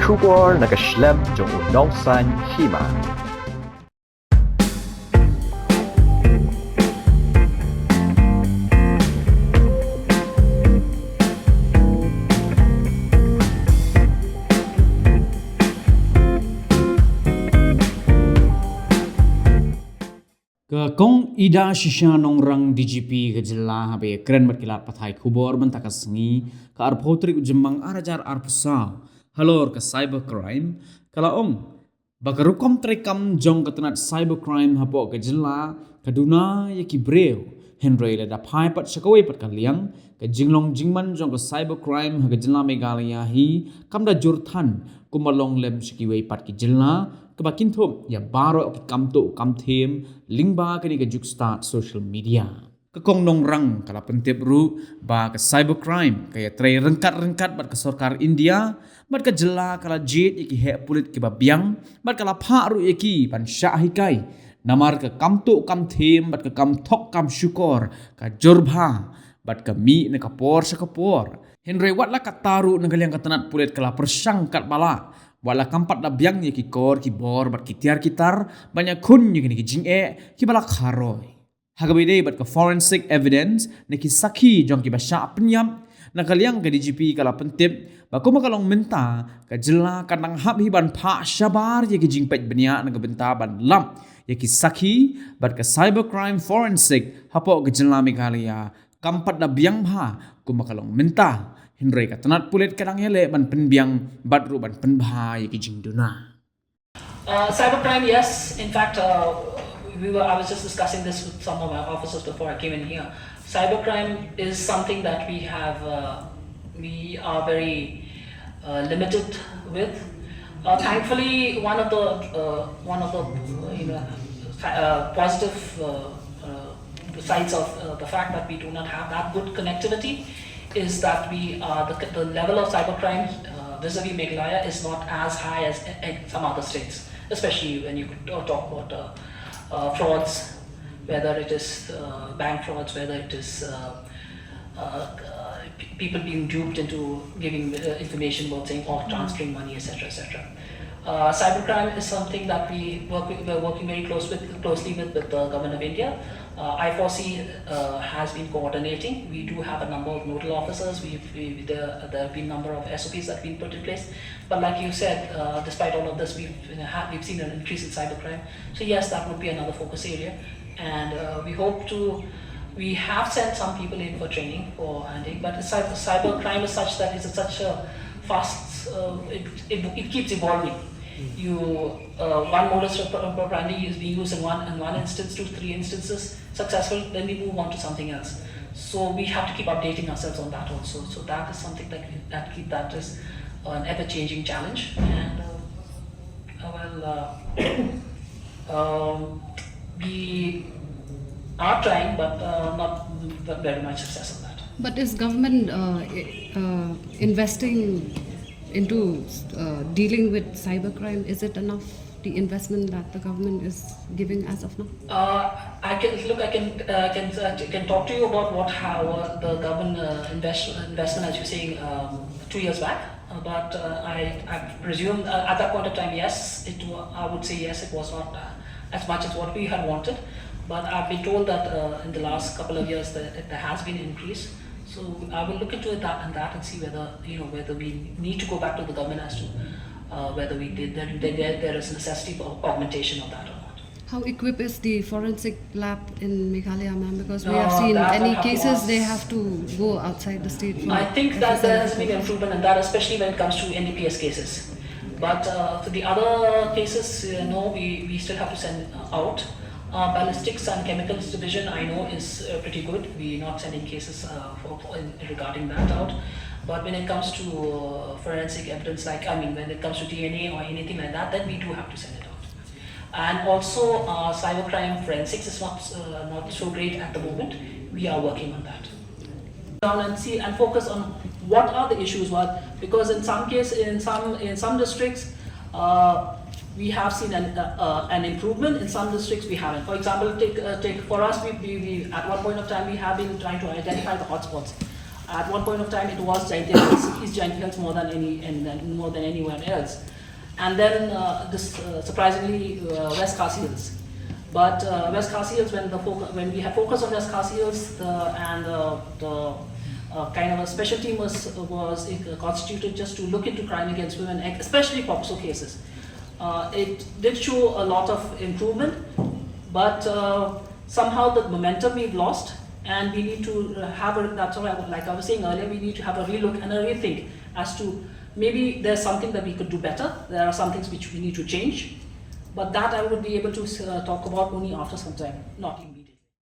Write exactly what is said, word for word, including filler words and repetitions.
Khubor na ka shlem jong u nongsaiñ hima. Ka Kong Ida Shisha Nongrang, D G P ka jylla, haba ïakren bad ki lad pathai khubor mynta ka sngi, ka arphew tarik u Jymmang ar hajar arphew saw, halor ka cybercrime, ka la ong ba ka rukom treikam jong ka tnat cybercrime hapoh ka jylla ka duna ïa ki briew, hynrei lada phai pat sha kawei pat ka liang, ka jinglong jingman jong ka cybercrime ha ka jylla Meghalaya hi kam da jur than kumba long lem sha kiwei pat ki jylla, kaba kynthup ïa baroh ki kam tuh kam them lyngba kane ka juk stad social media. Ka Kong Nongrang ka la pyntip ruh ba ka cybercrime ka ïatrei ryngkat-ryngkat bad ka sorkar India, bad ka jylla ka la jied ïa ki heh pulit kiba biang, bad ka la phah ruh ïa ki ban shah hikai. Namar ka kam tuh kam them bad ka kam thok kam shukor ka jur bha, bad ka mih na ka por sha ka por. Hynrei wat la katta ruh, na ka liang ka tnat pulit ka la pyrshang katba lah, wat la kam pat da biang ïa ki kor ki bor bad ki tiar ki tar ban ïakhun ïa kine ki jingeh kiba la kharoi. Ha kaba ïadei bad ka forensic evidence ne ki sakhi jong kiba shah pynïap, na ka liang ka D G P ka la pyntip ba kumba ka long mynta, ka jylla ka nang hap hi ban phah shabar ïa ki jingpeit bniah na ka bynta ban lap ïa ki sakhi, bad ka cybercrime forensic hapoh ka jylla Meghalaya kam pat da biang bha kumba ka long mynta, hynrei ka tnat pulit ka dang ïaleh ban pynbiang bad ruh ban pynbha ïa ki jingduna. Uh, cybercrime, yes. In fact, uh, we were. I was just discussing this with some of my officers before I came in here. Cybercrime is something that we have. Uh, we are very uh, limited with. Uh, thankfully, one of the uh, one of the uh, you know fa- uh, positive uh, uh, sides of uh, the fact that we do not have that good connectivity is that we uh, the, the level of cybercrime uh, vis-a-vis Meghalaya is not as high as in some other states, especially when you talk about uh, uh, frauds, whether it is uh, bank frauds, whether it is uh, uh, uh, p- people being duped into giving uh, information about saying or transferring money, et cetera, et cetera. Uh, cybercrime is something that we work with, we're working very close with, closely with, with the government of India. Uh, I four C uh, has been coordinating. We do have a number of nodal officers. We've, we, there, there have been a number of S O Ps that have been put in place. But like you said, uh, despite all of this, we've, you know, ha- we've seen an increase in cybercrime. So yes, that would be another focus area. And uh, we hope to, we have sent some people in for training for handling, but the cyber, cyber crime is such that it's such a fast, uh, it, it, it keeps evolving. You, uh, one modus operandi is being used in one, in one instance, two, three instances, successful, then we move on to something else. So we have to keep updating ourselves on that also. So that is something that we, that keep, that is an ever-changing challenge. And uh, uh, well, uh, um, we are trying, but uh, not very much success on that. But is government uh, i- uh, investing into uh, dealing with cybercrime? Is it enough, the investment that the government is giving as of now? Uh, I can look. I can uh, can uh, can talk to you about what how uh, the government uh, invest, investment, as you're saying, um, two years back. Uh, but uh, I, I presume uh, at that point of time, yes, it. wa- I would say yes, it was not uh, as much as what we had wanted. But I've been told that uh, in the last couple of years that there has been an increase. So I will look into it that and that and see whether you know whether we need to go back to the government as to uh, whether we did there, there, there is necessity for augmentation of that or not. How equipped is the forensic lab in Meghalaya, ma'am? Because we have Uh, seen that any will have to cases, they ask. have to go outside the state for I think that there has F S R been improvement in that, especially when it comes to N D P S cases. But uh, for the other cases, uh, no, we, we still have to send uh, out. Uh, ballistics and chemicals division, I know, is uh, pretty good. We're not sending cases uh, for, for in, regarding that out. But when it comes to uh, forensic evidence, like I mean, when it comes to D N A or anything like that, then we do have to send it out. And also, uh, cybercrime forensics is not uh, not so great at the moment. We are working on that. Down and see and focus on what are the issues. What, because in some case, in some in some districts, uh, we have seen an uh, uh, an improvement. In some districts, we haven't. For example, take uh, take for us, we, we, we at one point of time we have been trying to identify the hotspots. At one point of time, it was Jaintia Hills, East Jaintia Hills more than any and then more than anywhere else, and then uh, this uh, surprisingly uh, West Khasi Hills. But uh, West Khasi Hills, when the foc- when we had focus on West Khasi Hills, the, and uh, the uh, kind of a special team was was uh, constituted just to look into crime against women, especially POCSO cases. Uh, it did show a lot of improvement, but uh, somehow the momentum we've lost, and we need to uh, have a, that's what I, like I was saying earlier, we need to have a relook and a rethink as to maybe there's something that we could do better. There are some things which we need to change, but that I would be able to uh, talk about only after some time, not immediately.